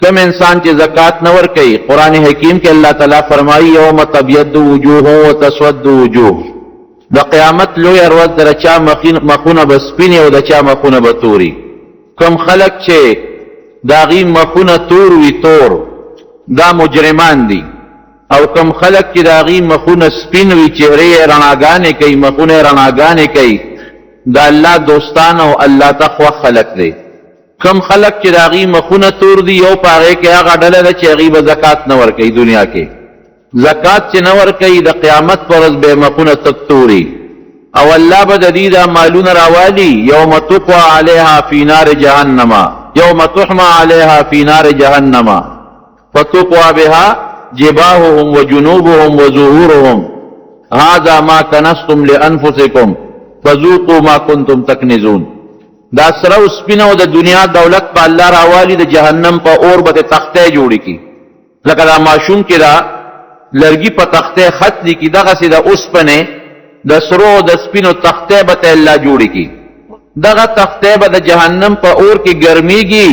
کوم انسان چې زکات نه ورکوي، قرآن حکیم کې الله تعالی فرمایي یوم تبید وجوه و تسود وجوه، د قیامت لوی ورځ د چا مخونه به سپین او د چا مخونه به توري. کوم خلک چې د هغوی مخونه تور وي، تور، دا مجرمان دي، او کوم خلک چې د هغوی مخونه سپین وي، چهرې یې رڼاګانې کوي، مخونه یې رڼاګانې کوي، د الله دوستان او الله ته خوښ خلک دی. کوم خلک چې د هغوی مخونه تور دي، یو په هغې کې هغه ډله ده چې هغوی به زکات نه ورکوي. دنیا کې زکات چې نه ورکوي، د قیامت پر ورځ به مخونه تک توري، او الله به د دې دا مالونه راوالي. یوم تقوى علیها فی نار جهنم، یوم تحمى علیها فی نار جهنم فتقوى بها جباههم وجنوبهم وظهورهم هذا ما کنستم لانفسکم فذوقوا ما کنتم تکنزون. دا سره او سپینه او د دنیا دولت په الله راوالي، د جهنم په اور به تختې جوړې کی، لکه دا ماشوم کې دا لرګي په تختې خط لیکي، دغسې د اوسپنې د سرو او د سپینو تختې به ته الله جوړې کی. دغه تختې به د جهنم په اور کې ګرمیږي،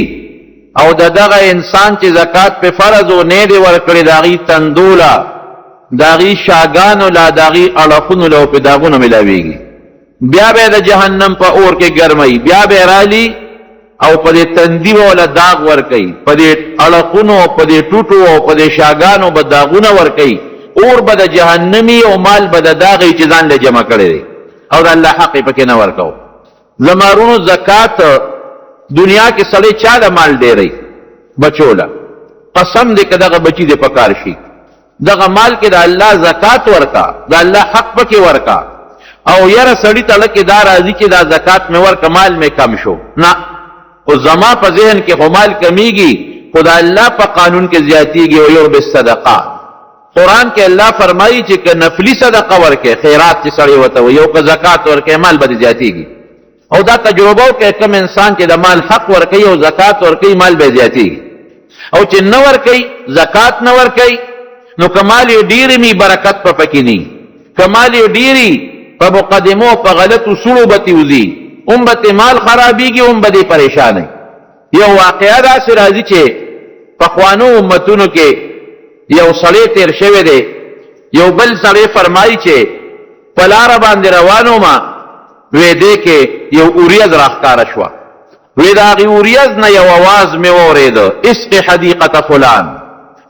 او د دغه انسان چې زکات په فرض او نه دی ورکړی، د هغې تندوله، د هغې شاګانو له، د هغې اړخونو له په داغونو ملاویږي، بیا به د جهنم په اور کې ګرمي، بیا به رالی او په دې تندي به وله داغ ورکوي، په دې اړخونو او په دې ټوټو او په دې شاګانو به داغونه ورکوي. اور به د جهنمي او مال به د داغې چې ځان له جمع کړی دی او د الله حق یې پکې نه ورکو. زما وروڼو، زکات دنیا کې سړی چا د مال ډېری؟ بچو له. قسم دې که دغه بچي دې پکار شي، دغه مال کې د الله زکات ورکا، د الله حق پکې ورکا. او یاره سړی ته لکه دا راځي چې دا زکات مې ورکا، مال مې کم شو، نه، خو زما په ذهن کې خو مال کمیږي، خو د الله په قانون کې زیاتیږي. او یربي الصدقه، قرآن کې الله فرمایي چې که نفلی صدقه ورکې، خیرات چې سړی وته وي، او که زکات ورکې، مال به زیاتیږي. او دا تجربه وکړئ، کوم انسان چې د مال حق ورکوي او زکات ورکوي، مال به زیاتیږي، او چې نه ورکوي، زکات نه ورکوي، نو که مال یې ډېر مي، برکت په پکې نه، که مال یې ډېري، په مقدمو په غلطو سوړو به ترې وځي، هم به ترې مال خرابېږي، هم به دې پریشانه. یو واقعه داسې راځي چې پخوانو امتونو کې یو سړی تېر شوی دی. یو بل سړی فرمایي چې په لاره باندې روانو ما، وې دې کې یو اوریځ راښکاره شوه، وې د هغې اوریځ نه یو اواز مې واورېده، اسق حدیقة فلان.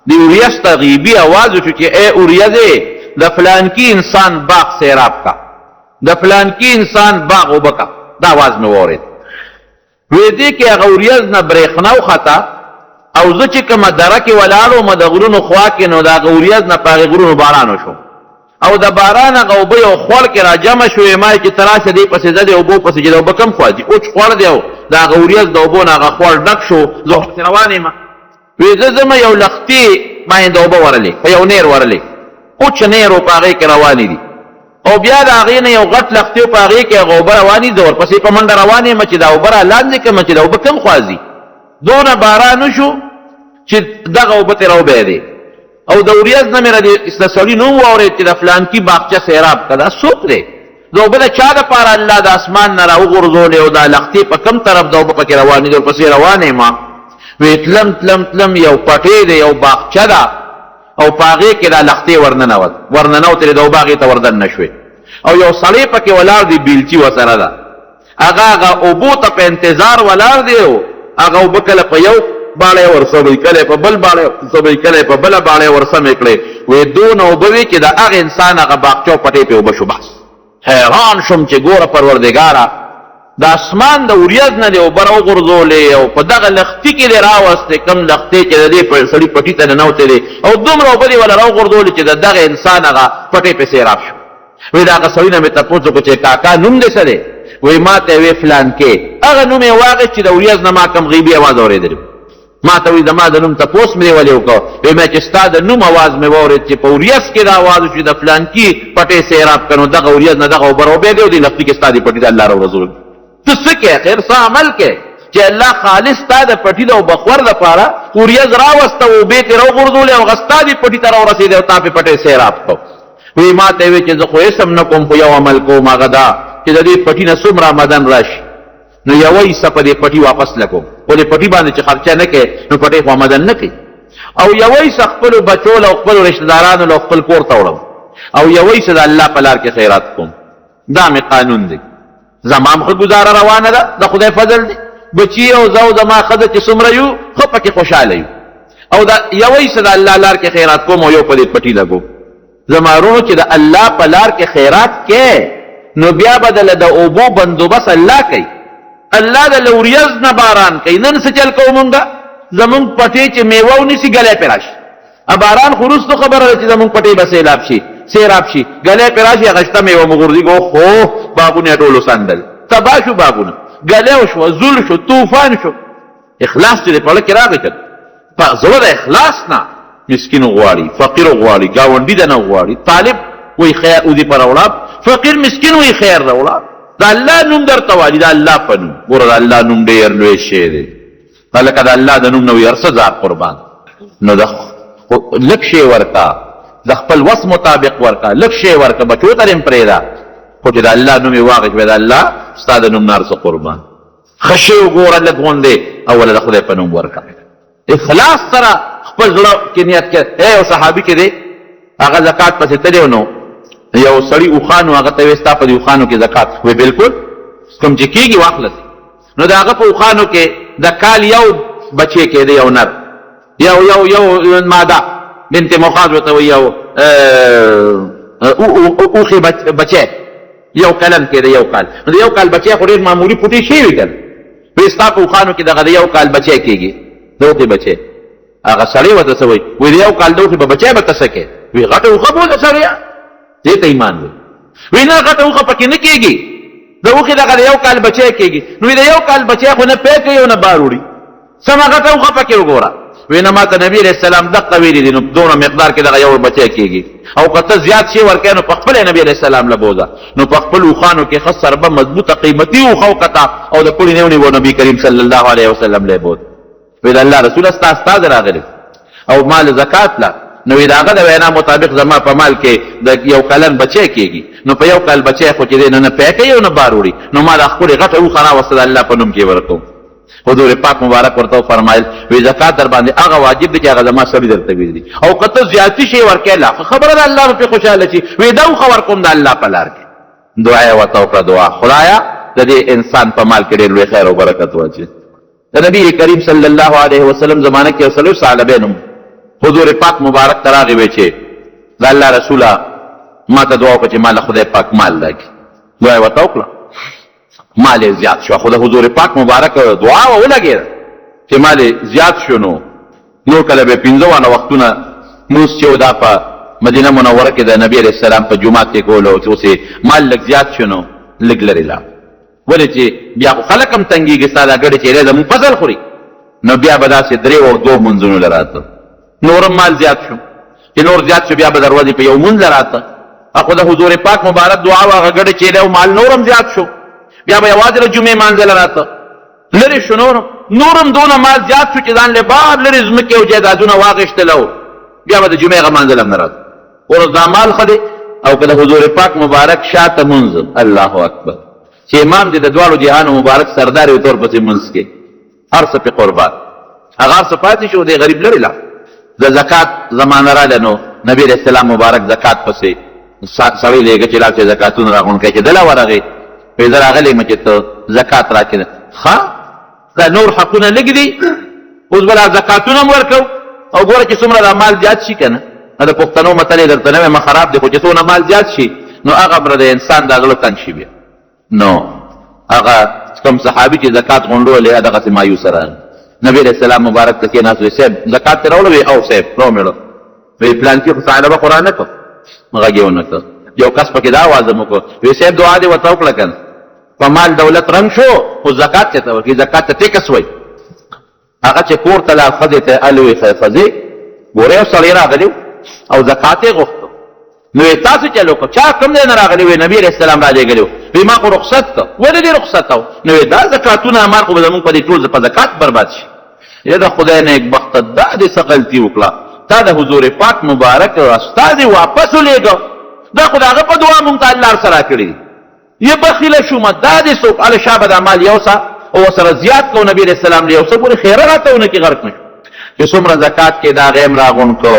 د اوریځ ته غیبي اواز وشو چې ای اوریځې، د فلانکي انسان باغ سیراب کا، د فلانکي انسان باغ اوبه کا. دا اواز مې واورېد. وې دې کې هغه وریځ نه برېښنا وخته، او زه چې کومه دره کې ولاړ وم د غرونو خوا کې، نو د هغه وریځ نه په هغې غرونو باران وشو، او د باران هغه اوبه یو خوړ کې راجمع شوې. ما چې ته راشه دې پسې، ځه دې اوبو پسې چې د اوبه کم خوا ځي، اوچ خوړ دی، او د هغه وریځ د اوبو نه هغه خوړ ډک شو. زه ورپسې روان یم. وې زه ځم، یو لښتي باندې اوبه ورلې، په یو نیر ورلې، اوچ نیر و، په هغې کې روانې دي، او بیا د هغې نه یو غټ لښتي په هغې کې هغه اوبه روانې دي. ورپسې په منډه روان یم چې دا اوبه را لاندې کړم چې دا اوبه کم خوا ځي. دونه باران وشو چې دغه اوبه ترې راوبهېدې، او د وریځ نه مې د سړي نوم واورېد چې د فلانکي باغچه سیراب کړه. دا څوک دی؟ دا اوبه د چا دپاره الله د اسمان نه راوغورځولې؟ او دا لښتې په کوم طرف د اوبه پکې روانې دي؟ ورپسې روان یم. وې تلم تلم تلم، یو پټی دی، یو باغچه ده، او په هغې کې دا لښتې ورننوت، ورننوتلې د اوبه هغې ته وردننه شوې، او یو سړی پکې ولاړ دی، بیلچي ورسره ده، هغه هغه اوبو ته په انتظار ولاړ دی، او هغه اوبه کله په یو باړی ورسموي، کله په بل باړی ورسموي، کله په بله باړی ورسمې کړې. وې دونه اوبه وې چې د هغه انسان هغه باغچه او پټۍ پرې اوبه شو. بس حیران شوم چې ګوره پروردګاره، د اسمان د وریځ نه دې اوبه راوغورځولې، او په دغه لښتي کې دې راوستې، کوم لښتی چې د دې سړي پټي ته ننوتې دی، او دومره اوبه دې وله راوغورځولې چې د دغه انسان هغه پټۍ پرې سیراب شو. وی د هغه سړي نه مې تپوس وکړو چې کاکا نوم دې څه دی؟ وی ما ته وی فلانکې. هغه نوم یې واخیست چې د وریځ نه ما کوم غیبي اواز اورېدلی. ما ته وی زما د نوم تپوس مې ولې وکړ؟ وی مې چې ستا د نوم اواز مې واورېد چې په وریځ کې دا اواز وشو د فلانکي پټې سیراب کړه، نو دغه وریځ نه دغه اوبه راوبهېدې، او دې لښتي کې ستا دې پټي ته الله راورځول. ته څه کوې؟ خیر څه عمل کوې چې الله خالص تا د پټي د اوبخور دپاره وریځ راوسته، اوبه ترې راوغورځولې، او هغه ستا دې پټي ته راورسېدې او تا پې پټی سیراب کړو؟ وی ما ته وی چې زه خو هېڅ هم نه کوم، خو یو عمل کوم، هغه دا چې د دې پټي نه څومره آمدن راشي، نو یوه حصه په دې پټي واپس لګوم، خو دې پټي باندې چې خرچه نه کوې نو پټی خو آمدن نه کوي. او یوه حصه خپلو بچو له او خپلو رشته دارانو له خپل کور ته وړم، او یوه حصه د الله په لار کې خیرات کوم. دا مې قانون دی. زما هم ښه ګزاره روانه ده، د خدای فضل دی. بچي او زه او زما ښځه چې څومره یو، ښه پکې خوشحاله یو. او دا یوه حصه د الله لار کې خیرات کوم او یو په دې پټي لګوم. زما وروڼو چې د الله په لار کې خیرات کې، نو بیا به د اوبو بندوبست الله کوي. الله د لوریځ نه باران کوي. نن څه چل کوو مونږه؟ زمونږ پټې چې میوه ونیسي ګلی پرې راشي. باران خو وروستو خبره ده چې زمونږ پټې به سیلاب شي، سیراب شي، ګلی پرې راشي، هغه شته میوه مو غورځېږي. اوهو، باغونه یې ټول وسندل، تباه شو باغونه، ګلی وشوه، زول شو، طوفان شو. اخلاص چې په زړه کې راغی که په زړه د اخلاص نه مسکین غواړي، فقیر غواړي، ګاونډي د نه غواړي، طالب وایي خیر ودې په راوړه، فقیر مسکین وایي خیر راوړه، د الله نوم درته والي، د الله په نوم. ګوره د الله نوم ډېر لوی شی دی، لکه د الله د نوم نه وي هر څه ځار قربان. نو د لږ شی ورکا، د خپل وس مطابق ورکا، لږ شی ورکا، بچو ته هم پرېږده، خو چې د الله نوم یې واخیست، د الله ستا د نوم نه هر څه قربان. ښه شی وګوره لږ غوندې او وله د خدای په نوم ورکړه، اخلاص سره خپل زړه کې نیت کړه. یو صحابي چې دی هغه زکات پسې تللی نو یو سړي اوښانو هغه ته ویې ستا په دې اوښانو کې زکات؟ وی بالکل، کوم چې کېږي واخله. نو د هغه په اوښانو کې د کال یو بچی کېده، یو نر، یو یو یو ماده بنت مخاض ورته وایي، یو اوښې بچی یو کلن کېده، یو کال. نو د یو کال بچی خو ډېر معمولي پوټی شی وي که نه. وایي ستا په اوښانو کې دغه د یو کال بچی کېږي، د اوښې بچی. هغه سړی ورته څه وایي؟ وایي د یو کال د اوښې په بچی به ته څه کوې؟ وایي غټه اوښه بوځه سړیه، دې ته ایمان وایي. وایي نه، غټه اوښه پکې نه کېږي، د اوښې دغه د یو کال بچی کېږي. نو د یو کال بچی خو نه پی کوي او نه بار وړي، سمه غټه اوښه پکې وګوره. وی نه، ماته نبی علیه السلام دقه ویلي دي، نو دومره مقدار کې دغه یو بچی کېږي، او که ته زیات شی ورکوې نو په خپله نبی علیه السلام له بوځه. نو په خپل اوښانو کې ښه سربه مضبوطه قیمتي اوښه وکته او د پړي نه ونیوه، نبی کریم صلی الله علیه وسلم له بوت. وی د الله رسوله ستا استاز راغلی او مال زکات له، نو د هغه د وینا مطابق زما په مال کې د یو کلن بچی کېږي، نو په یو کال بچی خو چې دی نه پی کوي او نه بار وړي، نو ما دا ښکلې غټه اوښه راوسته د الله په نوم کې ورکوم. حضور پاک مبارک ورته فرمایل، وی زکات در باندې هغه واجب دی چې هغه زما سړي درته ویلي دي، او که ته زیاتي شی ورکې لا خبره ده، الله به پرې خوشحاله شي. وی دا اوښه ورکوم د الله په لار کې. دعا یې ورته وکړه، دعا خدایه د دې انسان په مال کې ډېر لوی خیر او برکت واچوي. د نبی کریم صلی الله علیه وسلم زمانه کې یو سړی ثعلبه نوم، حضور پاک مبارک ته راغی، وی چې د الله رسوله ما ته دعا وکړه چې ما له خدای پاک مال راکړي. دعا یې ورته وکړه، مال یې زیات شو. خو د حضور پاک مبارک دعا ولګېده چې مال یې زیات شو. نو نور کله به پنځه وانه وختونه لمونځ چې دا په مدینه منوره کې د نبي علیه السلام په جومات کې کولو، چې اوس یې مال لږ زیات شو نو لږ لرې لاړ. ولې چې بیا خو خلک هم تنګېږي، ستا دا ګډې چیرې زموږ فصل خوري. نو بیا به داسې درې او دوه لمونځونو له راته. نور هم مال زیات شو، چې نور زیات شو بیا به د ورځې په یو مونځ له راته. خو د حضور پاک مبارک دعا وه، هغه ګډې چیرې او مال نور هم زیات شو، بیا به یوازې د جمعې مانځه له راته. لرې شو، نور نور هم دونه مال زیات شو چې ځان له بار لرې ځمکې او جایدادونه واخیستل، او بیا به د جمعې هغه مانځه له هم نه راته. ورځ دا مال ښه دی او که د حضور پاک مبارک شاته مونځ؟ الله اکبر، چې امام دې د دواړو جهانو مبارک سردار وي، تور پسې مونځ کې هر څه پې قربان، هغه هر څه پاتې شو، دی غریب لرې لاړ. د زکات زمانه راله، نو نبی علیه السلام مبارک زکات پسې سړی لېږه چې لاړ شي زکاتونه راغونډ کړي. چې دله ورغی، وایي زه راغلی یم چې ته زکات راکړې. ښه، دا نور حقونه لږ دي، اوس به دا زکاتونه هم ورکوو، او ګوره چې څومره دا مال زیات شي که نه، د پښتنو متل یې درته نه وایم، خراب دی، خو چې څونه مال زیات شي نو هغه مره د انسان دا زړه تنګ شي. بیا نو هغه کوم صحابي چې زکات غونډولې دغسې مایوسه راغی، نبی علیه السلام مبارک ته کېناست، وایي صاحب زکات دې راوړی؟ وایي او صاحب راومې. وایي پلان کې خو ثعلبه خو رانه کړ، غږ یې ونه کړ. یو کس پکې دا اواز هم وکړ، وایي صاحب دعا دې ورته وکړه که نه، په مال دولت رنګ شو، خو زکات چېرته ورکوي؟ زکات ته ټیکس وایي. هغه چې کور ته لاړ، ښځې ته یې ال وویل، ښځې ګوره یو سړی راغلی او زکات یې غوښتو، نو یې تاسو چلو وکړ، چا کوم ځای نه راغلی؟ وایي نبي علیه السلام رالیږلی و. وایي ما خو رخصت کړ. ولې دې رخصت؟ او نو یې دا زکاتونه مال خو به زموږ په دې ټول په زکات برباد شي. یا د خدای نیکبخته، دا دې څه غلطي وکړه، تا د حضور پاک مبارک استازی واپس ولېږه، دا خو د هغه په دعا مونږ ته الله سره کړي دي. یه بخیله شومه، دا دې څوک اله شابه دا مال یوسه، او سره زیات کو نبی علیہ السلام له یو څه پورې خیره راته ونه کې غرق نشو چې څومره زکات کې دا غیم راغون کو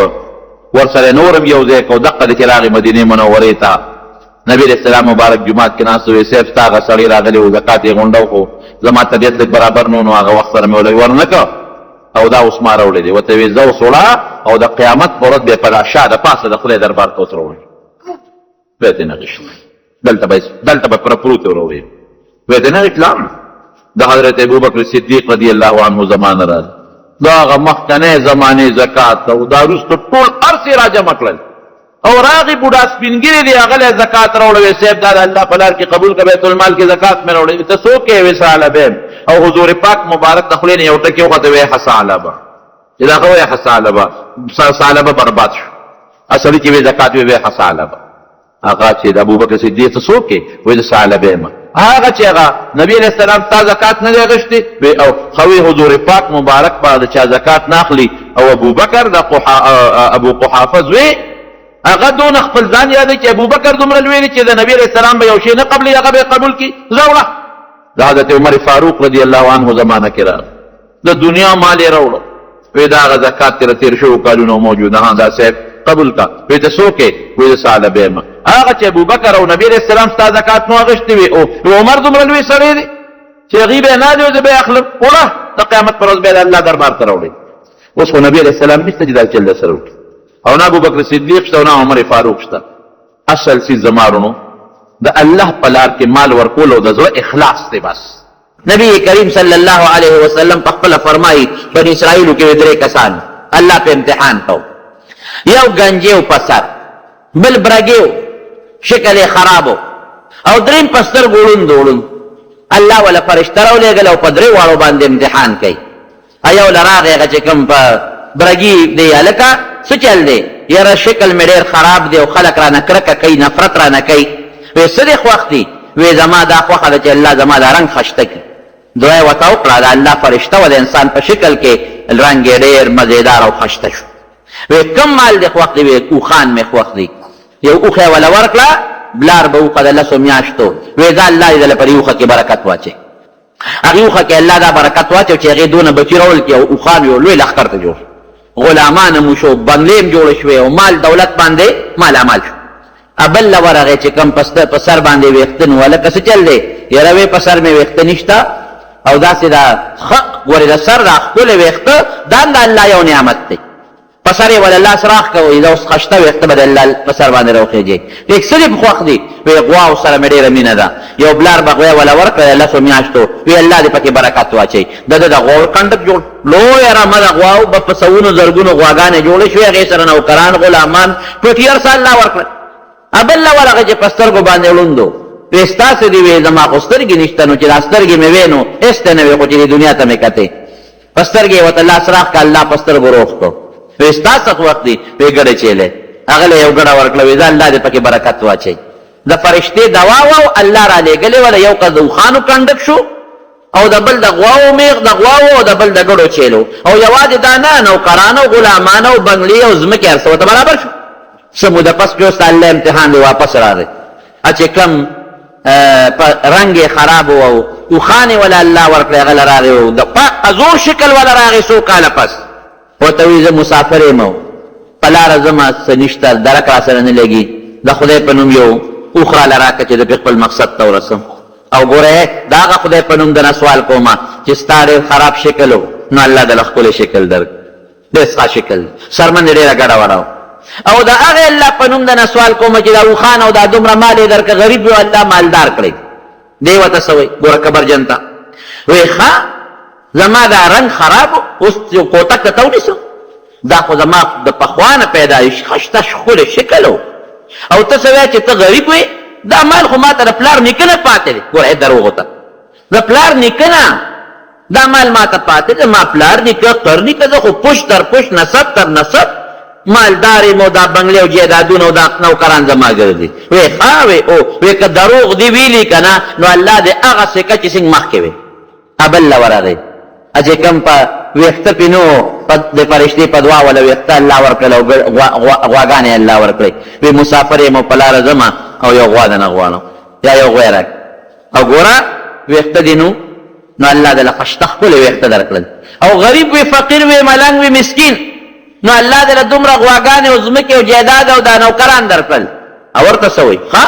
ورسره نورم یو ځای کو، دقه د چې راغی مدینې منورې ته، نبی علیہ السلام مبارک جومات کې ناست وي، صاحب ستا هغه سړی راغلی و، زکات یې غونډه خو زما طبیعت لږ برابر نه نو هغه وخت سره مې ولوي ورنه کړ او دا اوس ما راوړی دی. ورته ویې ځه اوس وړه او د قیامت په ورځ به یې په دا شا د پاسه د خدای دربار ته اوس راوړي. بیا ترې نه غشت، دلته به پر پروت وروړي. بیا ترې نه غشت لاړ. د حضرت ابوبکر صدیق رضی الله عنه زمانه راغله، دا هغه مخکنۍ زمانې زکات او دا وروسته ټول هر څه یې راجمع کړل او راغی بوډا سپین ږیری دی، هغه له زکات راوړی. وی صاحب دا د الله په لار کې قبول کړه، بیت المال کې زکات مې راوړی. ته څوک یې؟ وی ثعلبه یم. او حضور پاک مبارک د خولې نه یو ټکی وخته، وی ثعلبه، چې دا هغه وی ثعلبه، ثعلبه برباد شو. اصلي چې وی زکات وی ثعلبه. هغه چې د ابوبکر صدیق ته څوک یې؟ وی زه ثعلبه یم. هغه چې هغه نبی علیه السلام تا زکات نه دی اخیستی؟ وی او خوی حضور پاک مبارک په د چا زکات نه اخلي او ابوبکر د ابو قحافه زوی هغه دون خپل ځان یادوي چې ابوبکر دومره لوی دی چې د نبی علیه السلام به یو شی نه قبلوي، هغه به قبول کړي. زه وړه د حضرت عمر فاروق رضی الله عنه زمانه کې راغی، د دنیا مال یې راوړو، وی دا هغه زکات تر تیر شوو کالونو موجود، ها دا صاحب قبول کا. وی ته څوک یې؟ وی زه ثعلبه یم. هغه چې ابوبکر او نبی علیه السلام ستا زکات نو اخیستی وي او عمر دومره لوی سړی دی چې هغوی به نه دی، زه به یې اخلم، وړه د قیامت پر ورځ به یې د الله دربار ته راوړي. اوس خو نبی علیه السلام نشته چې دا چل در سره وکړي، او نه ابوبکر صدیق شته او نه عمر فاروق شته. اصل څیز زما وروڼو د الله په لار کې مال ورکول او د زړه اخلاص دی بس. نبی کریم صلی الله علیه وسلم په خپله فرمایي، بني اسرائیلو کې درې کسان الله په امتحان کو، یو ګنجی و په سر، بل برګی و شکل یې خراب و، او دریم په سترګو ړوند و ړوند. الله وله فرشته راولېږله او په درې واړو باندې امتحان کوي. یو له راغی هغه چې کوم په برګي دی، هلکه څه چل دی؟ یاره شکل مې ډېر خراب دی او خلک رانه کرکه کوي، نفرت رانه کوي. وې څه دې خوښ دي؟ وې زما دا خوښه ده چې الله زما دا رنګ خشته کړي. دعا یې ورته وکړه، د الله فرشته وه د انسان په شکل کې، رنګ یې ډېر مزېدار او خشته شو. وې کوم مال دې خوښ دی؟ وې اوښان مې خوښ دي. یو اوښه یې وله ورکړه، بلار به اوښه د لسو میاشتو. وې ځه الله دې دله په دې اوښه کې برکت واچوي. هغې اوښه کې الله دا برکت واچو چې هغې دونه بچي راوړل کې او اوښان یو لوی لښکر ته جوړ شو، غلامان هم وشو، بنګلې هم جوړې شوې او مال دولت باندې مالامال شو. بل له ورغی چې کوم په سر باندې ویښته نو هلکه څه چل دی؟ یاره وې په سر مې ویښته نشته او داسې دا ښه ګورې د سر دا ښکلی ویښته دا هم د الله یو نعمت دی. په سر یې وله لاس راښکه، وایي دا اوس خشته ویښته به د الله په سر باندې راوخېژي. وایي څه دې خوښ دي؟ وایي غواو سره مې ډېره مینه ده. یو بلار به غوی وله ورکړه د لسو میاشتو، وایي الله دې پکې برکت واچوي. د ده د غواو کنډک جوړ، لویه رمه د غواو به په سوونو زرګونو غواګانې جوړې شوې، هغې سره نوکران، غلامان، پټي هر څه الله ورکړل. بل له ورغی چې په سترګو باندې ړوند و، وایي ستا څه دي؟ وایي زما خو سترګې نشته، نو چې دا سترګې مې وې نو هېڅ ته نه وې، خو چې دې دنیا ته مې کتې په سترګې یې ورته لاس راښکه، الله په سترګو روغ کړ. وې ستا څه خوښ دي؟ وې ګړې چیلې. هغه له یو ګړه ورکړه، وې ځه الله دې پکې برکت واچوي. د فرشتې دوا وه او الله رالېږلې وه، د یو کس د اوښانو کنډک شو او د بل د غواوو مېغ د غواوو او د بل د ګړو چیلو، او یوازې دا نه، نوکران او غلامان او بنګلې او ځمکې هر څه ورته برابر شو. څه موده پس بیا اوس د الله امتحان دی، واپس راغی چې کوم په رنګ یې خراب و او اوښان یې وله الله ورکړی، هغه له راغی او د پاک زوړ شکل وله راغی. څو کاله پس ورته وایي زه مسافر یم او په لاره ځم، څه نشته، درک راسره نه لګي، د خدای په نوم یو اوښ راله راکړه چې زه پرې خپل مقصد ته ورسم. او ګوره د هغه خدای په نوم درنه سوال کوم چې ستا ډېر خراب شکل و، نو الله دله ښکلی شکل درکړي. ډېر ښه شکل دی، څرمن یې ډېره ګډه وډه وه. او د هغه الله په نوم درنه سوال کوم چې دا اوښان او دا دومره مال یې درکړ، غریب یو الله مالدار کړی. دی ورته څه وایي؟ ګوره کبرجن ته وایي ښه زما دا رنګ خراب اوس یو کوتک ته ونیسم، دا خو زما د پخوا نه پیدایش ښه ښکلی شکل و، او ته څه وایې چې ته غریب وې؟ دا مال خو ماته د پلار نیکه نه پاتې دی. ګوره دروغو ته د پلار نیکه نه دا مال ماته پاتې دی، ما پلار نیکه قر نیکه، زه خو پشت تر پشت نسب تر نسب مالدار یم او دا بنګلې او جایدادونه او دا نوکران زما ګرځي. وې ښه وې او وې که دروغ دې ویلي که نه نو الله دې هغسې که چې څنګه مخکې وې. بل له ورغی چې کوم په ویښته پې نه و، د فرشتې په دعا وله ویښته الله ورکړل او غواګانې الله ورکړې. وې مسافر یم او په لاره ځم او یو غوا درنه غواړم یا یو غوی راکړه. او ګوره ویښته دې نو نو الله دله خشته ښکلې ویښته درکړل، او غریب وي، فقیر وي، ملنګ وي، مسکین، نو الله دله دومره غواګانې او ځمکې او جایداد او دا نوکران درکړل. او ورته څه وایي؟ ښه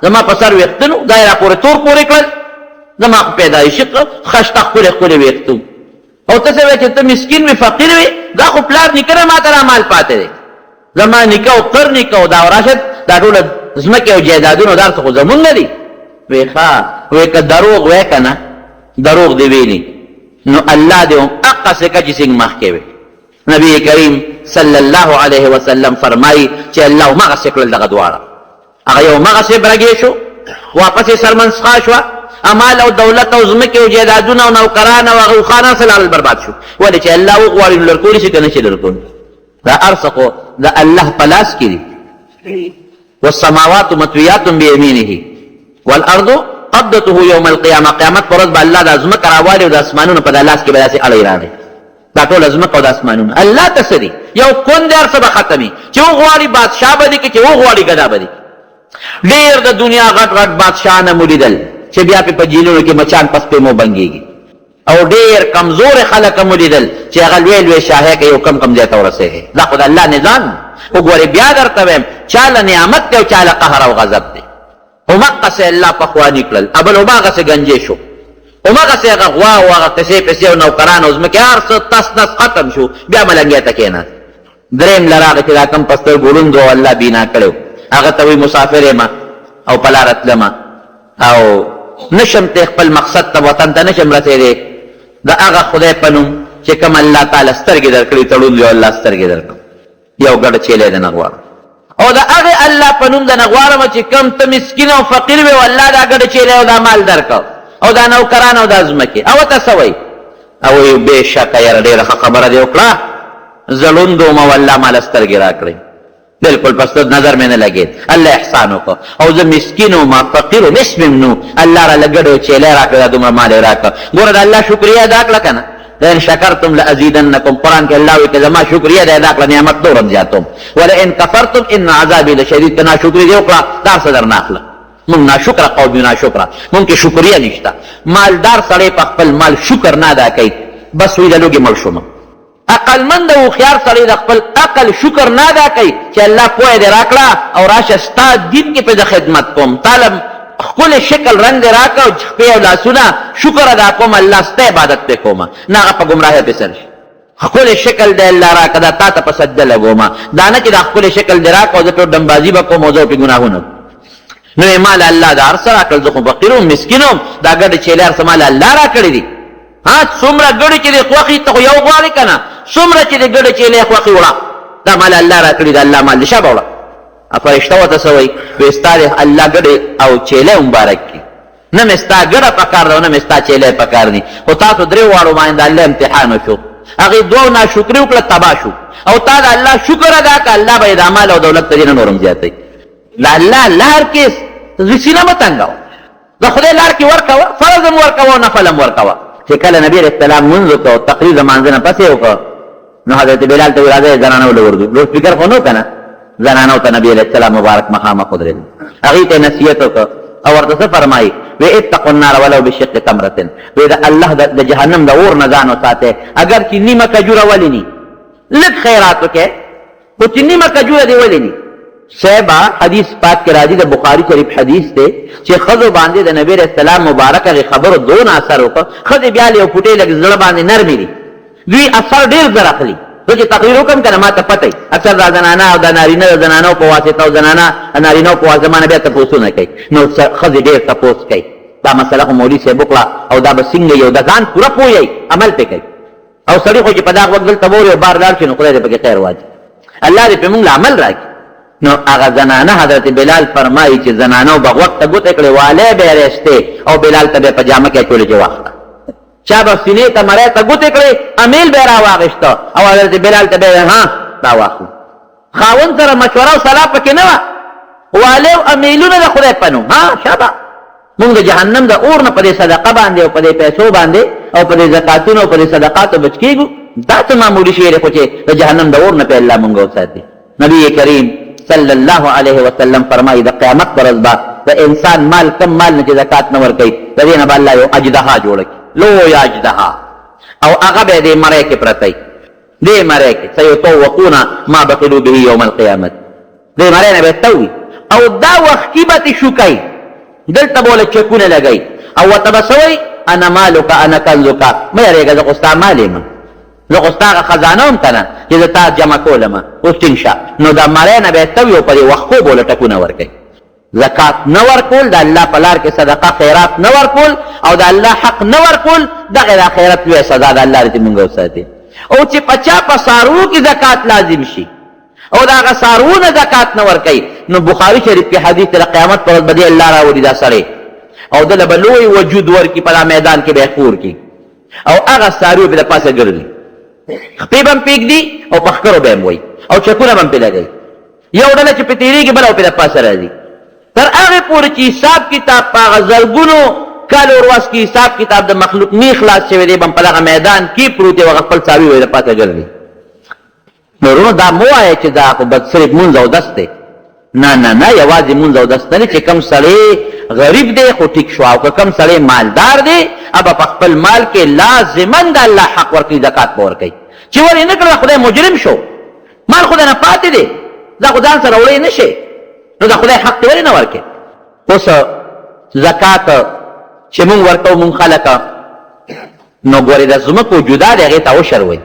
زما په سر ویښته نو دا یې راپورې تور پورې کړل، زما خو پیدایشي خشته ښکلې ښکلې ویښته وو. او ته څه وایې چې ته مسکین وې، فقیر وې، دا خو پلار نیکه نه ماته را مال پاتې دی، زما نیکه او قر نیکه او دا راشد دا ټوله ځمکې او جایدادونه دا څه خو زمونږ نه دي. وی ښه، وی که دروغ وای که نه دروغ دې ویلي نو الله دې هم هقسې که چې څنګه مخکې وي. نبی کریم صلی الله علیه وسلم فرمایي چې الله هماغسې کړل دغه دواړه، هغه یو هماغسې برګې شو، واپس یې سرمنسخا شوه، مال او دولت او ځمکې او جایدادونه او نوکران او هغه اوښان هر څه لاړل برباد شو. ولې چې الله وغواړي نو لرکولی شي که نه شي لرکولی؟ دا هر څه خو د الله په لاس کې دي. والسماوات مطویات بیمینه والارض قبضته یوم القیامه، قیامت پر ورځ به الله دا ځمکه راوالي او د اسمانونو په دا لاس کې به داسې اړی راغی. دا ټوله ځمکه او د اسمانونه الله ته څه دي؟ یو کون دی، هر څه به ختمي. چې وغواړي بادشاه به دي کړي، چې وغواړي ګدا به دي. ډېر د دنیا غټ غټ بادشاهان مو لیدل چې بیا پې په جیلونو کې مچان په سپېمو بنګېږي، او ډېر کمزوري خلک مو لیدل چې هغه لوی لوی شاهی کوي او کم کم ځای ته ورسېږي. دا خو د الله نظام دی. وګورئ بیا درته وایم، چا له نعمت دی او چا له قهر او غضب دی. همقسې الله پخواني کړل، ابل هماغسې ګنجې شو، هماغسې هغه غوا او هغه قصې پسې او نوکران او ځمکې هر څه تس نس ختم شو، بیا ملنګی ته کېناست. درېیم له راغی چې دا کوم په سترګو ړوند و او الله بینا کړی و، هغه ته وایي مسافر یم او په لاره تلم او نشم تللی خپل مقصد ته، وطن ته نشم رسېدی، د هغه خدای په نوم چې کوم الله تعالی سترګې درکړي، ته ړوند وې او الله سترګې درکړم، یو ګډ چیلی درنه غواړم، او د هغه الله په نوم درنه غواړم چې کوم ته مسکین او فقیر وې او الله دا ګډ چیلی او دا مال درکړ او دا نوکران او دا ځمکې. او ته څه وایي؟ او وایي بېشکه یاره ډېره ښه خبره دې وکړه، زه ړوند وم او الله ماله سترګې راکړې، بالکل په ستر نظر مې نه لګېد، الله احسان وکړ، او زه مسکین وم، فقیر وم، هېڅ مې هم نه وو، الله راله ګډ او چیلی راکړه، دا دومره مال یې راکړ. ګوره د الله شکریه ادا کړه که نه، لئن شکرتم لازیدنکم، قرآن کې الله وایي که زما شکریه دې ادا کړه نعمت نور هم زیاتوم، ولئن کفرتم ان عذابي لشدید، که ناشکري دې وکړه دا هر څه درنه اخلم. موږ ناشکره قوم یو، ناشکره، موږ کې شکریه نشته. مالدار سړی په خپل مال شکر نه ادا کوي، بس وایي د لوږې مړ شوم. عقلمند او هوښیار سړی د خپل عقل شکر نه ادا کوي چې الله پوهه دې راکړه او راشه ستا دین کې پرې زه خدمت کوم، تا له ښکلی شکل رنګ دې راکړ او پښې او لاسونه، شکر ادا کوم الله ستا عبادت پرې کوم، نه هغه په ګمراهۍ پرې سر شي. ښکلی شکل دې الله راکړ دا تا ته په سجده لګوم، دا نه چې دا ښکلی شکل دې راکړ او زه پرې ډمبازي به کوم او زه پرې ګناهونه کوم. نو یې مال الله دا هر څه راکړل، زه خو فقیر وم، مسکین وم، دا ګډې چیلې هر څه مال الله راکړي دي. ها څومره ګړي چې دې خوښي ته خو یو غواړې که نه، څومره چې دې ګړې چیلې خوښي وړه، دا مال الله راکړي، دا الله مال دې شابه وړه. فرشته ورته څه وایي؟ وایي ستا دې الله ګړې او چیلې مبارک کړي، نه مې ستا ګړه پکار ده او نه مې ستا چیلې پکار دي، خو تاسو درې واړو باندې د الله امتحان وشو، هغې دوو ناشکري وکړه تباه شو، او تا د الله شکر ادا کړه، الله به یې دا مال او دولت ته دې نه نور هم زیاتوي. د الله لار کې سینه مه تنګوه، د خدای لار کې ورکوه، فرض هم ورکوه او نفل هم ورکوه. چې کله نبی علیه السلام لمونځ وکړ او تقریر د لمانځه نه پس یې وکړ، نو حضرت بلال ته ویل راځئ زنانو له ورځو، لوډ سپیکر خو نه و که نه، زنانو ته نبی علیه السلام مبارک مخامخ ودرېد، هغوی ته یې نصیحت وکړ او ورته څه فرمایي؟ وی اتقوا النار ولو بشق تمرة، وی د الله د جهنم د اور نه ځان وساتئ اګر چې نیمه کجوره ولې نی، لږ خیرات وکړئ خو چې نیمه کجوره دې ولې نی. صاحبه حدیث پاک کې راځي، د بخاري شریف حدیث دی چې ښځو باندې د نبی علیه السلام مبارک هغې خبرو دونه اثر وکړ، ښځې بیا له یو پوټې لږ زړه باندې نرمې دي، دوی اثر ډېر زر اخلي. زه چې تقریر وکړم که نه ما ته پته وي، اکثر دا زنانه او دا نارینه د زنانو په واسطه او زنانه د نارینه په واسطه ما نه بیا تپوسونه کوي، نو ښځې ډېر تپوس کوي، دا مسله خو مولوي صاحب وکړه او دا به څنګه وي او د ځان پوره پوه یئ عمل پرې کوي. او سړی خو چې په دغه وخت دلته ووري او بار لاړ شي نو خدای دې پکې خیر واچوي، الله دې پرې مونږ له عمل راکړي. نو هغه زنانه حضرت بلال فرمایي چې زنانو به غوږ ته ګوتې کړې، والی به یې راایستې او بلال ته به یې په جامه کې اچولې چې واخله. چا به سینې ته مرۍ ته ګوتې کړې، امیل به یې راواخیسته او حضرت بلال ته به یې ها دا واخله. خاوند سره مشوره او سلا پکې نه وه، والي او امیلونه د خدای په نوم. ها شابه مونږ د جهنم د اور نه په دې صدقه باندې او په دې پیسو باندې او په دې زکاتونو او په دې صدقاتو بچ کېږو؟ دا څه معمولي شی دی خو چې د جهنم د اور نه پې الله مونږ وساتي. نبی کریم صلی الله علیه وسلم فرمایي د قیامت پر ورځ به د انسان مال کم مال نه چې زکات نه ورکوي د دې نه به الله یو اجدها جوړه کړي. لویه اژدها، او هغه به دې مرۍ کې پرته وي، دې مرۍ کې سیطوقون ما بخلو به یوم القیامت، دې مرۍ نه به یې تاوي او دا وښکي به ترې شوکوي، دلته به ورله چکونه لګوي او ورته به څه وایي؟ انا مالک انا کنزک، مه یېرېږه زه خو ستا مال یم، زه خو ستا هغه خزانه وم که نه چې زه تا جمع کولم، اوس ټینګ شه. نو د مرۍ نه به یې تاوي او په دې وښکو به ورله ټکونه ورکوي. زکات نه ورکول، د الله په لار کې صدقه خیرات نه ورکول او د الله حق نه ورکول، دغه د آخرت لویه سزا ده. الله دې مونږ وساتي. او چې په چا په څاروو کې زکات لازم شي او د هغه څاروو نه زکات نه ورکوي، نو بخاري شریف کې حدیث دی، د قیامت پر ورځ به دې الله راولي دا سړی او ده له به لوی وجود ورکړي، په دا میدان کې به یې خور کړي او هغه څاروي به د پاسه ګرځي، خپې به هم پرې ږدي او په ښکرو به یې هم وایي او چکونه به هم پرې لګوي. یو ډله چې پرې تېرېږي بله پرې د پاسه راځي، تر هغې پورې چې حساب کتاب په هغه زرګونو کالو ورځ کې حساب کتاب د مخلوق نی خلاص شوی دی، به هم په دغه میدان کې پروت دی او هغه خپل څاروي به یې د پاسه ګرځي. نو وروڼو دا مه وایه چې دا خو بس صرف مونځ او دس دی. نه نه نه، یوازې مونځ او دس نه دی. چې کوم سړی غریب دی خو ټیک شو، او که کوم سړی مالدار دی هغه په خپل مال کې لازما د الله حق ورکوي، زکات به ورکوي. چې ور یې نه کړ خدای مجرم شو، مال خو درنه پاتې دی، دا خو ځان سره وړی نه شي، نو د خدای حق دې ولې نه ورکې؟ اوس زکات چې مونږ ورکوو مونږ خلک، نو ګورې د ځمکو جدا دی هغې ته عشر وایي،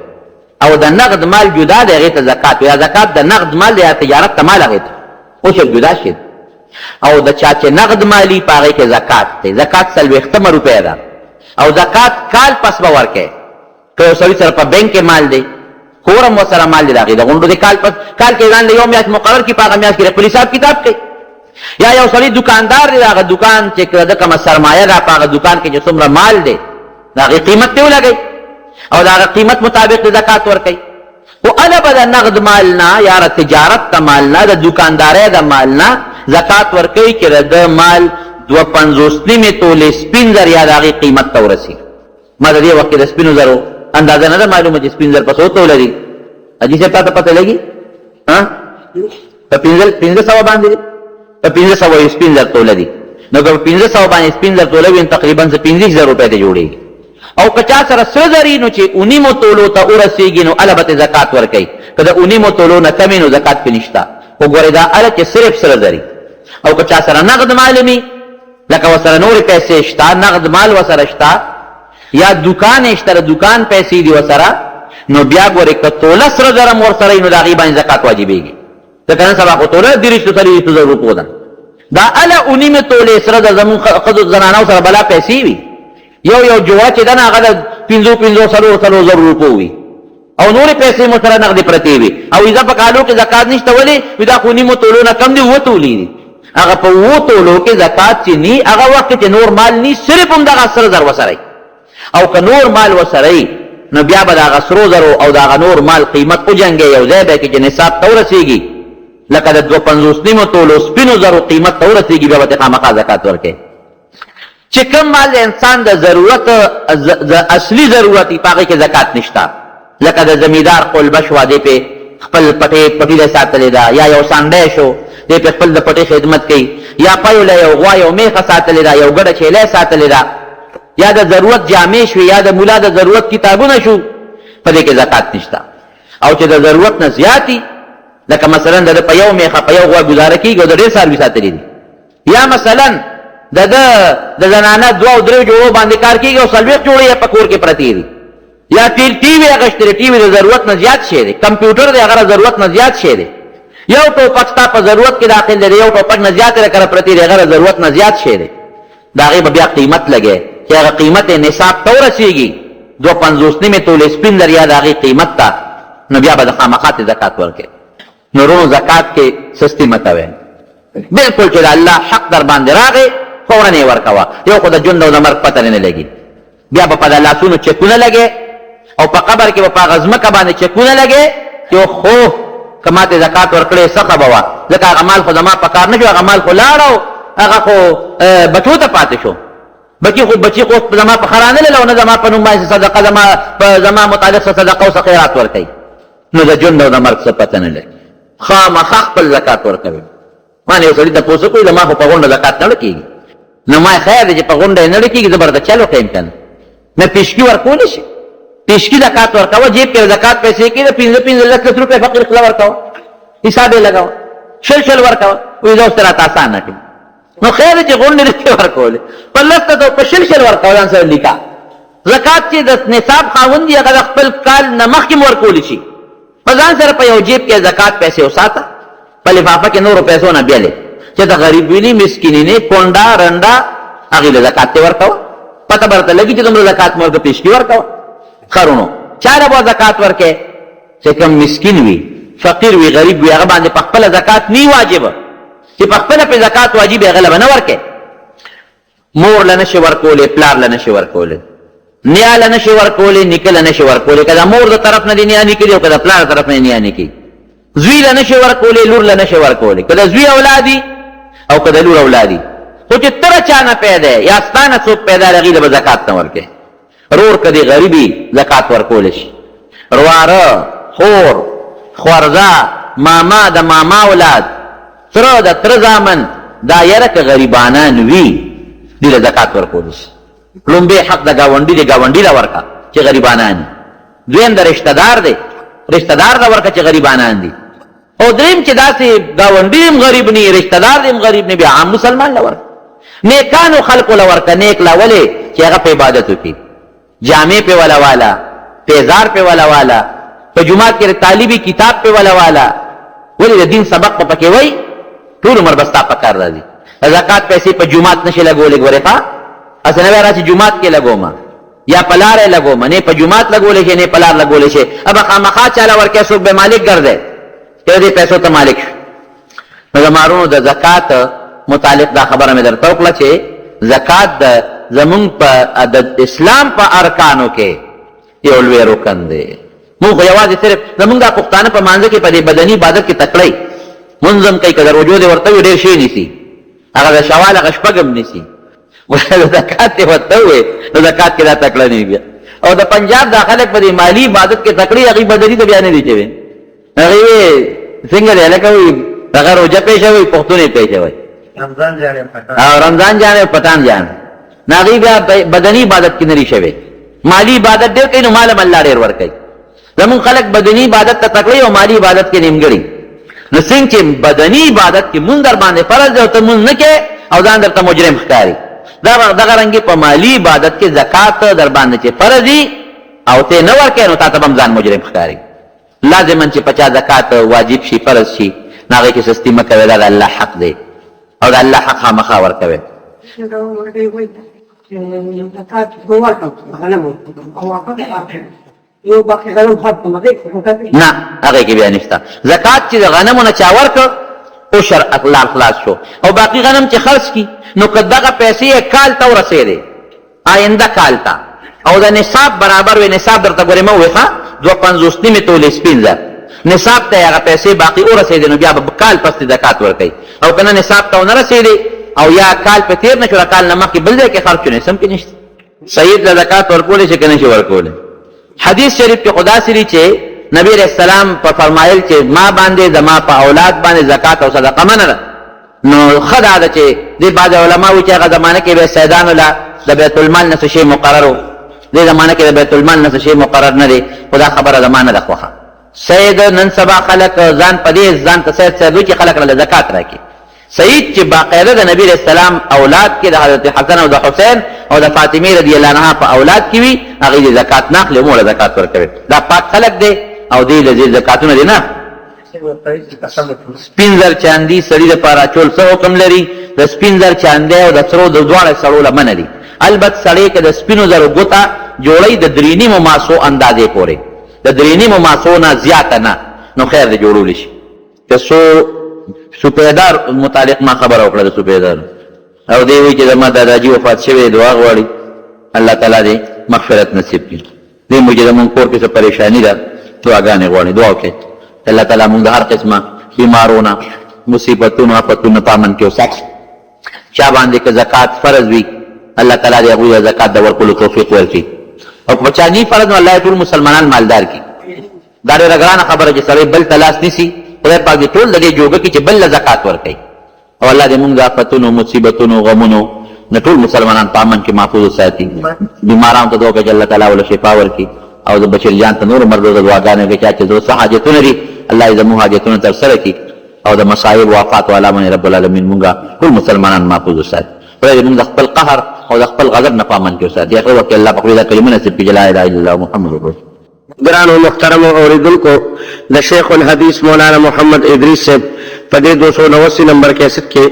او د نقد مال جدا دی هغې ته زکات وایي. زکات د نقد مال دی یا تجارت ته مال، هغې ته عشر جدا شي. او د چا چې نقد مالي په هغې کې زکات دی، زکات څلوېښتمه روپۍ ده، او زکات کال پس به ورکوې. که یو سړي سره په بانک کې مال دی، کور هم ورسره مال دی، د هغې د غونډو دی کال پس کال کې ځان له یو میاشت مقرر کړي، په هغه میاشت کې خپل حساب کتاب کوي. یا یو سړی دکاندار دی، د هغه دکان چې د کومه سرمایه ده په هغه دکان کې چې څومره مال دی د هغې قیمت دی ولګوي او د هغه قیمت مطابق د زکات ورکوي. خو اله به د نقد مال نه یا د تجارت د مال نه د دکاندارۍ د مال نه زکات ورکوي چې د ده مال 52 نیمې تولې سپین زر یا د هغې قیمت ته ورسي. ما د دې وخت کې د سپینو زرو اندازه نه ده معلومه چې سپین زر په څو توله دي. حاجي صاحب تاته پته لګي؟ ها، په 500 باندې دي، په 500 یې سپین زر توله دي. نو که په 500 باندې سپین زر توله وي نو تقریبا څه 25,000 روپۍ ته جوړېږي. او که چا سره سره زري نو چې اونیمو تولو ته ورسېږي نو هله به ترې زکات ورکوي، که د اونیمو تولو نه کمې نو زکات پرې نشته. خو ګورې دا هله چې صرف سره زري، او که چا سره نغد مال وي، لکه ورسره نورې پیسې شته، نغد مال ورسره شته، یا دوکان یې شته، د دوکان پیسې دي ورسره، نو بیا ګورې که توله سره زر هم ورسره وي نو د هغې باندې زکات واجبېږي. ځکه نن سبا خو توله دېرشتو څلوېښتو زرو روپو ده. دا هله اونیمې تولې سره زر زموږ ښځو زنانو سره بلا پیسې وي، یو یو جوړه چې ده نه هغه د پنځو پنځو څلور څلور زرو روپو وي، او نورې پیسې مو سره نغدې پرتې وي. او ایزه په کالو کې زکات نشته، ولې؟ وي دا خو نیمو تولو نه کم دي، اووه تولې دي. هغه په اوو تولو کې زکات چې نی هغه وخت کې چې نور مال نی، صرف همدغه سره زر وسره وي. او که نور مال وسره وي نو بیا به د هغه سرو زرو او د هغه نور مال قیمت وجنګوي، یو ځای به یې کړي چې نصاب ته ورسېږي، لکه د 52 نیمو تولو سپینو زرو قیمت ته ورسېږي، بیا به ترې خامخا زکات ورکوي. چې کوم مال د انسان د ضرورت د اصلي ضرورت وي په هغې کې زکات نشته، لکه د زمیندار قلبه شوه، دی پې خپل پټې پټي له ساتلې ده، یا یو سانډی شو، دی پې خپل د پټي خدمت کوي، یا پیو له یو غوا یو میخه ساتلې ده، یو ګډه چیلی ساتلې ده، یا د ضرورت جامې شوې، یا د ملا د ضرورت کتابونه شو، په دې کې زکات نشته. او چې د ضرورت نه زیات وي، لکه مثلا د ده په یو میخه په یو غوا ګزاره کېږي او د ډېر څاروي ساتلي دي، یا مثلا د ده د زنانه دوه او درې جوړو باندې کار کېږي او 40 جوړې یې په کور کې پرتې دي، یا ټي وي اخیستې دی، ټي وي د ضرورت نه زیات شی دی، کمپیوټر دی هغه د ضرورت نه زیات شی دی، یو ټوپک ستا په ضرورت کې داخل دی، یو ټوپک نه زیات یې کره پرتې دی، هغه د ضرورت نه زیات شی دی، د هغې به بیا قیمت لګی، چې هغه قیمت یې نصاب ته ورسېږي، 52 نیمې تولې سپین زر یا د هغې قیمت ته، نو بیا به د خامخا ترې زکات ورکوې. نو وروڼو زکات کې سستي مه کوئ، بالکل چې د الله حق در باندې راغی فورا یې ورکوه. یو خو د ژوند او د مرګ پته نه لګي، بیا به په د لاسونو چکونه لګې او په قبر کې به په هغه ځمکه باندې چکونه لګې چې خو که ما ته زکات ورکړې څه ښه به وه، ځکه هغه مال خو زما په کار نه شو، هغه مال خو لاړ او هغه خو بچو ته پاتې شو، بچي خو زما په خرانه لاله او نه زما په نوم باندې صدقه، زما په زما متعلق څه صدقه او څه خیرات ورکوي. نو د ژوند او د مرګ څه پته نه لګي، خامخا خپل زکات ورکوي. ما نه یو سړي تپوس وکړو، زما خو په غونډه زکات نه کېږي، نو ما خیر دی چې په غونډه یې نه کېږي، زه به ورته چل وښیم که نه. نه پیشکی ورکول شي، پیشکی زکات ورکاوه، جیب کې زکات پیسې کې د 15 15 لس لس روپۍ فقیر خله ورکاوه، حساب یې لګاوه، شل شل ورکاوه، وایي زه اوس راته اسانه کړم. نو خیر چې غونډې نه ورکولې، په لس ته په شل شل ورکاوه، ځان سره لیکه. زکات چې د نصاب خاوند دی هغه د خپل کال نه مخکې هم ورکولی شي. په ځان سره په یو جیب کې زکات پیسې وساته، په لفافه کې نورو پیسو نه بیلې چې د غریب ویني، مسکینې نه، کونډه رنډه، هغې له زکات ته ورکوه، پته به ورته لګي چې دومره زکات مې ورته پیشکي ورکوه. خرونو چا له به زکات ورکې؟ چې کوم مسکین وي، فقیر وي، غریب وي، هغه باندې په خپله زکات نی واجب، چې په خپله پرې زکات واجب هغه له به نه ورکې. مور له نشي ورکولی، پلار له نشي ورکولی، نیا له نشي ورکولی، نیکه له نشي ورکولی، که د مور د طرف نه دی نیا نیکه دی او که د پلار د طرف نه نیا نیکه. زوی له نشي ورکولی، لور له نشي ورکولی، که د زوی اولادي او که د لور اولادي، خو چې تره چا نه پیدا یا ستا نه څوک پیدا دی هغې له به زکات نه ورکوې. رور که دی غریبي زکات ورکولی شي، رواره، خور، خورزه، ماما د ماما اولاد، تره د تره زامن، دا یره که غریبانان وي دوی له زکات ورکولی شي. لومبی حق د ګاونډي دی، ګاونډي له ورکه چې غریبانان دي. دویم د رشته دار دی، رشته دار له ورکه چې غریبانان دي. او دریم چې داسې ګاونډي هم غریب نه، رشته دار هم غریب نه، بیا عام مسلمان له ورکه، نیکانو خلکو له ورکه. نیک له ولې چې هغه په عبادت وکړي، جامې پې وله واله، پیزار پې وله واله، په جومات کې د طالبي کتاب پې وله واله، ولې د دین سبق په پکې وایي، ټول عمر به ستا په کار راځي. د زکات پیسې په جومات نشي لګولی، ګورې ښه هسې نه وایي راشي جومات کې لګوم یا په لاره یې لګوم، نه په جومات لګولی شي نه په لار لګولی شي، ابه خامخا چاله ورکوې، څوک به مالک ګرځی چې د دې پیسو ته مالک شو. نو زما وروڼو د زکات متعلق دا خبره مې درته وکړه چې زکات د زمونږ په د اسلام په ارکانو کې یو لوی رکن دی. مونږ خو یوازې صرف زمونږ دا پښتانه په مانځه کې په دې بدني عبادت کې تکړه مونځ هم کوي، که د روژو دې ورته وي ډېر شی نیسي، هغه د شوال هغه شپږ هم نیسي، زکات یې ورته ووایي نو زکات کې دا تکړه نه وي بیا. او د پنجاب دا خلک په دې مالي عبادت کې تکړه، هغوی بدني ته بیا نه دي چې وي. هغې وی څنګه دی هلکه؟ وایي دغه روژه پېښه وایي، پښتون یې پېښه وایي، رمضان جان پټان، او رمضان جان او پټان جان. نو هغوی بیا بدني عبادت کې نه دي شوی، مالي عبادت ډېر کوي، نو مال هم الله ډېر ورکوي. زمونږ خلک بدني عبادت ته تکړه او مالي عبادت کې نیمګړي. نو څنګه چې بدني عبادت کې مونږ در باندې فرض دی او ته مونږ نه کې او ځان درته مجرم ښکاري، دغه رنګې په مالي عبادت کې زکات در باندې چې فرض دي او ته نه ورکې نو تا ته به هم ځان مجرم ښکاري. لازما چې په چا زکات واجب شي، فرض شي، نو هغې کې سستي مه کوئ، دا د الله حق دی او د الله حق خامخا ورکوئ. نه، هغې کې بیا نشته. زکات چې د غنمو نه چا ورکړ، عشر لار خلاص شو، او باقي غنم چې خرڅ کړي، نو که دغه پیسې یې کال ته ورسېدې، آینده کال ته، او د نصاب برابر وي، نصاب درته ګورې مه وې ښه، 52 نیمې تولې سپین زر نصاب ته یې هغه پیسې باقي ورسېدې، نو بیا به کال پس دې زکات ورکوي. او که نه نصاب ته ونه رسېدې او یا کال په تېر نه شو، د کال نه مخکې بل ځای کې خرڅ شو، نو سم کې نشته. سید له زکات ورکولی شي که نه شي ورکولی؟ حدیث شریف کې خو داسې دي چې نبی علیه السلام په فرمایل چې ما باندې زما په اولاد باندې زکات او صدقه منه ده. نو ښه دا ده چې دې بعضې علما وایي چې هغه زمانه کې به سیدانو له د بیت المال نه څه شی مقرر و، دې زمانه کې د بیت المال نه څه شی مقرر نه دی، خو دا خبره زما نه ده خوښه. سید نن سبا خلک ځان په دې ځان ته سید سید وایي چې خلک له زکات راکړي. سید چې باقاعده د نبی علیه السلام اولاد کې د حضرت حسن او د حسین او د فاطمې رضی الله عنها په اولاد کې وي، هغوی دې زکات نه اخلي، مو له زکات ورکوي. دا پاک خلک دی او دې له دې زکاتونه دې نه. سپین زر چاندي سړي لپاره اچول څه حکم لري؟ د سپین زر چاندی او د سرو د دواړه سړو له منع دي. البت سړی که د سپینو زرو ګوته جوړوي د درې نیمو ماسو اندازې پورې، د درې نیمو ماسو نه زیاته نه، نو خیر دی جوړولی شي. که څو سپیدار متعلق ما خبره وکړه د سپیدار، او دی وایي چې زما داداجي وفات شوی، دعا غواړي، الله تعالی دې مغفرت نصیب کړي. دې مو چې زمونږ کور کې څه پریشانی ده، دعاګانې غواړي، دعا وکړئ الله تعالی مونږ د هر قسمه بیمارو نه، مصیبتونو، آفتونو نه په امن کې وساتي. چا باندې که زکات فرض وي، الله تعالی دې هغوی ته زکات د ورکولو توفیق ورکړي، او که په چا نی فرض نو الله یې ټول مسلمانان مالدار کړي. دا ډېره ګرانه خبره چې سړی بل ته لاس نیسي، خدای پاک دې ټول د دې جوګه کړي چې بل له زکات ورکوي. او الله دې مونږ د آفتونو، مصیبتونو، غمونو نه ټول مسلمانان په امن کې محفوظ وساتي. بیمارانو ته دعا وکړه چې الله تعالی وله شفا ورکړي او د بشیر جان ته نورو مرګو ته دعاګانې وکړي چا چې زړه څه حاجتونه دي الله یې زموږ حاجتونه ترسره کړي او د مصائب او آفات والا باندې رب العالمین مونږ ټول مسلمانان محفوظ وساتي. خدای دې مونږ د خپل قهر او د خپل غضب نه په امن کې وساتي. اخر وخت کې الله په خپل دا کلمه نصیب کړي چې لا اله الا الله محمد رسول. ګرانو محترمو اورېدونکو د شیخ الحدیث مولانا محمد ادریس صاحب په دې 289 نمبر کیسټ کې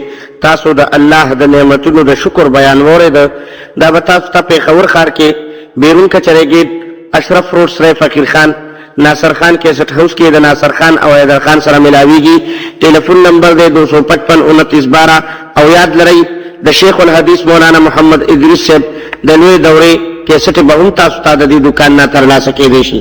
تاسو د الله د نعمتونو د شکر بیان واورېده. دا به تاسو ته پېښور ښار کې بیرون کچرې ګېټ، اشرف روډ، سرای فقیر خان، ناصر خان کیسټ هاوس کې د ناصر خان او حیدر خان سره ملاویږي. ټیلیفون نمبر دی 255 29 12. او یاد لرئ د شیخ الحدیث مولانا محمد ادریس صاحب د لویې دورې کیسټې به هم تاسو ته د دې دوکان نه ترلاسه کېدی شي.